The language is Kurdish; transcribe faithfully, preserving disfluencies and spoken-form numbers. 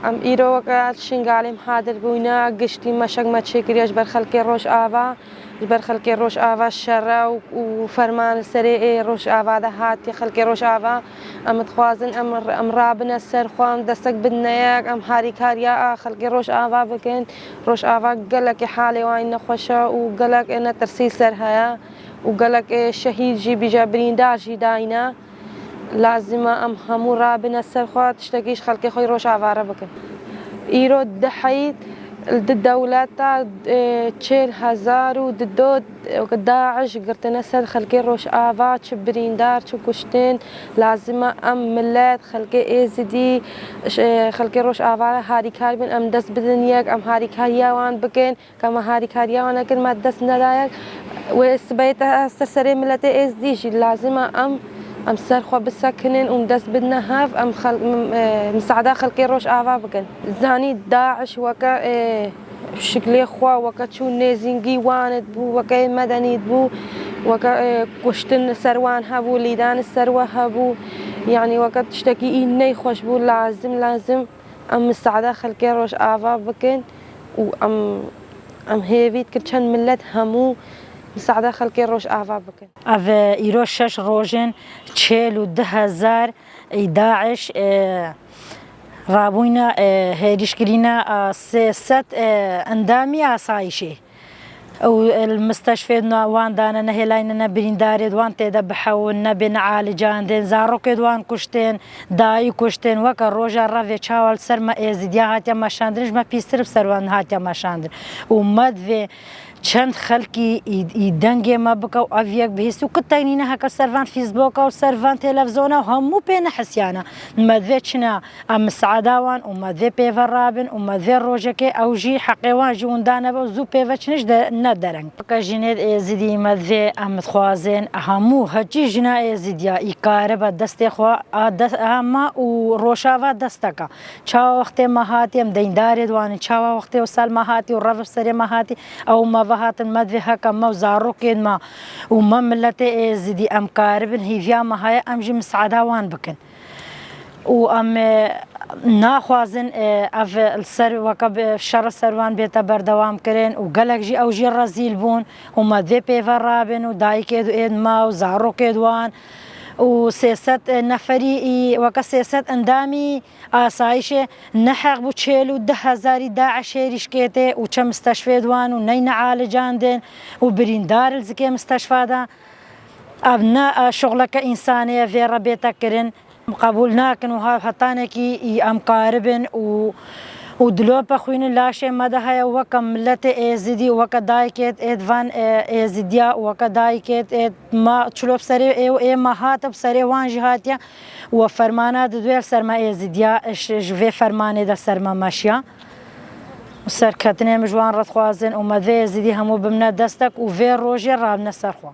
Em îro weke Şingalê em hadir bûyne, giştî meşek me çêkiriye ji ber xelkê Rojava, ji ber xelkê Rojava şer e û, û ferman li serê ê Rojava de hatiye xelkê Rojava. Em dixwazin em, em rabine ser xwe, em destek bidine yek, em harîkariya a xelkê Rojava bikin. Rojava gelekê halê wan nexweş e û gelek netirsî ser heye û gelek şehîd jî bîje birîndar jî dayne. Lazim e em hemû rabine ser xwe, tiştekî ji xelkê xwe yê Rojava re bikin. Îro diheyît li di dewleta, e, çêl hezar û di do, e, DAIŞ girtine ser xelkê Rojava, çi birîndar, çi kuştin. Lazim e em milet, xelkê Êzidî, ş-, e, xelkê Rojava re harîkar bin, em dest bidin yek, em harîkariya wan bikin. Ka me harîkariya wan nekir, me dest nedayek. Wê sibeyê te ser serê miletê Êzdî jî lazim e em, em ser xwe bisekinin û dest bidine hev, em xel-, m-, e, misaada xelkê Rojava bikin. Zanî DAIŞ weke, e, şiklê xwe, weke çû nêzîngî wan dibû, weke yê medenî dibû, weke, e, kuştin li ser wan hebû, lîdan li ser we hebû. Yanî weke tiştekî î neyxweş bû, lazim, lazim em misaada xelkê Rojava bikin û em, em hêvî dikin çend milet hemû misaada xelkê Rojava bikin. Ev, e, îro şeş roj in çêl û du hezar ê DAIŞ, e, rabûyne, e, hêrîş kirîne, e, sê sed, e, endamî asayişê. Û li misteşfê wan dane, nehêlayne, ne birîndarê wan tê de bihewin, ne bê nealicandin, zarokê wan kuştin, dayî kuştin, weke roja revê çawa li ser me Êzidiya hatiye meşandin, ji me pîstir bi ser wan hatiye meşandin. Û me divê çend xelkî î, î dengê me bike û ev yek bihîst û ku tenîne heke ser van Fîsboka û ser van televizona û hemû pê nehisiyane. Me divê çine Em misaada wan û me divê pê ve rabin û me divê rojekê ew jî heqê wan ji winda nebe û zû pê ve çin ji de ne dereng. Weke jinê Êzidî me divê em dixwazin hemû heçî jina Êzidiya î karibe destê xwe a des-, a me û Rojava desteka. Çawa wextê me hatî em deyndarê di wan in, çawa wextê wisa li me hatî û rev bi serê me hatî, ew me ve hatin, me divê heke me û zarokên me û me miletê Êzidî em karibin hîviya me heye em jî misaada wan bikin. Û em, e, naxwazin, e, ev li ser weke bi şer ser wan bête berdewam kirin û gelek jî ew jî rezîl bûn û me divê pê ve rabin û dayikê êd me û zarokê wan û sê sed neferî î weke sê sed endamî asayişê neheq bû çêl û du hezarî DAIŞ hêrîş kêtê û çe misteşfê wan û ney nealicandin û birîndar li zikê misteşfa de. Ev ne, e, şuxleke însanê ye vê re bête kirin. Qebûl nakin û ha-, hetanekî î em karibin û, û dilope xwînin laşê me de heye weke miletê Êzidî, weke dayikêt êd van, e, Êzidiya, weke dayikêt êd ma çilo bi serê ê û ê me hate, bi serê wan jî hatiye. We fermana didwê li ser me Êzidiya, ji, ji vê fermanê de ser me meşiya. Serketinê min ji wan re dixwazin û me vê Êzidî hemû bimne destek û vê rojê rabne ser xwe.